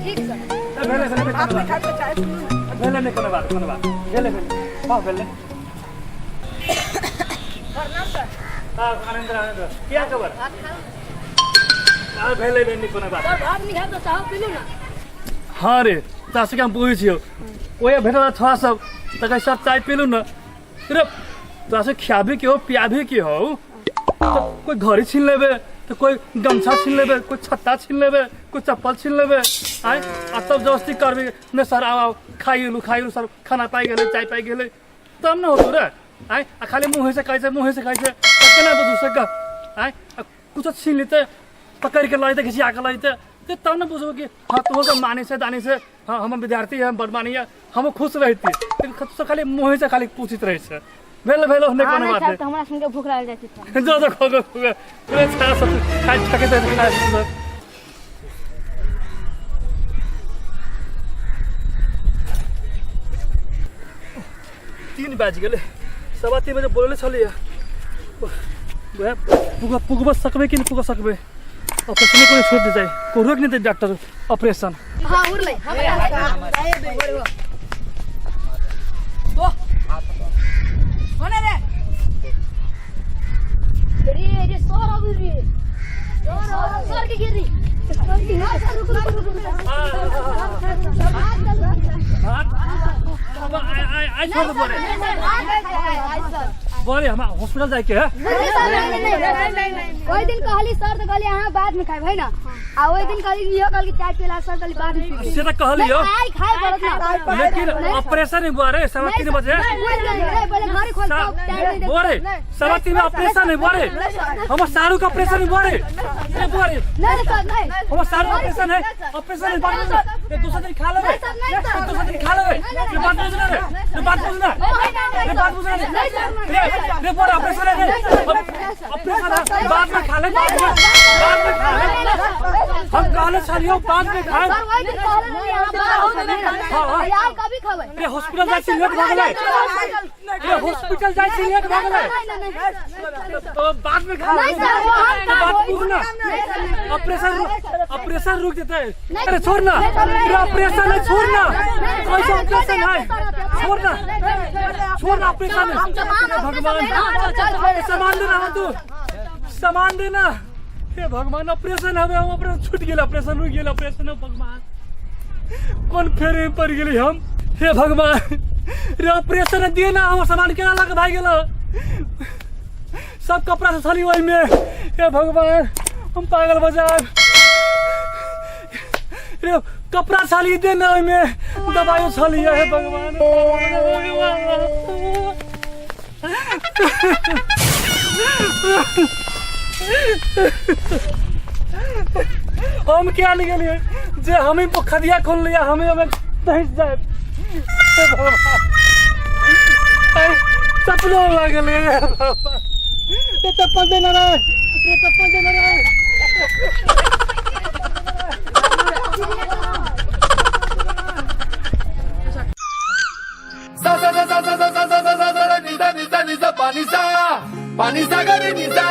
ठीक सर। भेलै भेलै, भेलै नहि, कोनो बात, कोनो बात, भेलै भेलै, हँ भेलै। प्रणाम सर। हाँ, आनंद आनंद, क्या खबर? हाँ, भेलै भेलै, कोनो बात। सर, भात नहीं खाब तो चाह पीलू ना। हाँ रे, तोरा सबके हम बुझै छियौ। ओहे भेटल छोड़ा सब तऽ कहै सर चाय पीलू ने। रे, तोरा सब खियाबे के हो पियाबे के हो तऽ कोइ घड़ी छीन लेबे तऽ कोइ गमछा छीन लेबे, कोइ छत्ता छीन लेबे, कोइ चप्पल छीन लेबे। आँय, आ तब जबरदस्ती करबे ने सर, आउ आउ, खाइ गेलू खाइ गेलू सर, खाना पाइ गेलै, चाय पाइ गेलै, तब ने होतौ रे। आँय, आ खाली मुँहे से कहै छै, मुँहे से कहै छै तऽ केना बुझू से कह। आँय, आ कुछो छीन लेतै, पकड़ि के लऽ जेतै, घिसिया के लऽ जेतै तऽ तब ने बुझबो कि हाँ तोहो सब मानै छै दानी छै। हाँ, हम विद्यार्थी है, हम बड़ मानी है, हम खुश रहती, लेकिन सब खाली मुँहे से खाली पूछित रहै छै। भेल भेल, नहि हाँ, कोनो नहीं बात खाब नहि। तो हमरा सुन के भूख लागल जाइ छै। जो जो, खो खो खो, पूरे छा सब खाइ ठके खाइ सब। 3 बाजि गेलै, 3:15 बजे बोलले छलियै। उएह पुग पुगब सकबै कि नहि पुग सकबै? ऑपरेशन कोनो छोड़ दे जाए को रोक नहीं दे डॉक्टर ऑपरेशन। हाँ, उड़लै हमरा। रे रे, सर अभी रे, सर सर के गिरी। सर, रुक रुक रुक रुक। अब आइ आइ आइ छोड़ दे बोरे बोरे, हम हॉस्पिटल जाके है। ओहि दिन कहली सर तऽ कहली अहाँ बाद में खाइब है ना, आ ओहि दिन कहली, इहो कहली चाय पिला सर, कहली बाद में पीबी। से तऽ कहली हो। आइ खाइ पड़त ना। लेकिन ऑपरेशन है बोरे, 3:15 बजे। पहिले घरे खोल तब टाइम नहीं दे। बोरे, 3:15 में ऑपरेशन है बोरे, हमर सारू का ऑपरेशन है बोरे, ए बोरे। नहीं सर, नहीं। हमर सारू ऑपरेशन है, ऑपरेशन है, बाद में दूसरा दिन खा लेबे। दूसरा दिन खा लेबे। रे बात बुझना रे, रे बात बुझना, रे बात बुझना रे। रे रे बोरे, ऑपरेशन है रे, ऑपरेशन है, बाद में खा ले, बाद में, बाद में खा ले। हम कहले छलियो बाद में खाए। सर, ओहि दिन कहले रही अहाँ बाद में खाबै। हाँ। आइ कभी खबै? रे हॉस्पिटल जाइ छी, लेट भऽ गेलै। रे हॉस्पिटल जाइ छी, लेट भऽ गेलै। नहीं नहीं नहीं। तो बाद में खा नहीं सर, वो हम तो बात बुझ ना, ऑपरेशन ऑपरेशन रुक जेतै। अरे छोड़ ना रे, ऑपरेशन है, छोड़ ना, कैसे ऑपरेशन है, छोड़ ना, छोड़ ना, ऑपरेशन है। भगवान, सामान देना हो तू, सामान देना। हे भगवान, ऑपरेशन हवे, हम ऑपरेशन छूट गेल, ऑपरेशन रुक गेल, ऑपरेशन है। भगवान, कोन फेरे में पड़ गेली हम? हे भगवान रे, ऑपरेशन दिए ना, हमर सामान केना लऽ के भागि गेल? सब कपड़ा से छली ओहिमे। हे भगवान, हम पागल भऽ जायब रे। कपड़ा छली दे ना, ओहिमे दवाइयो छली। हे भगवान। हम क्या नहीं गेलियै जे हम ही खदिया खोल लिया, हमें हमें दहिस जाए। हे भगवान, चप्पलो लागल। हे भगवान, रे चप्पल देना रे, रे चप्पल देना रे। सा सा सा सा सा सा सा सा सा सा सा नि सा नि सा नि सा पानी सा पानी सा ग रे नि सा।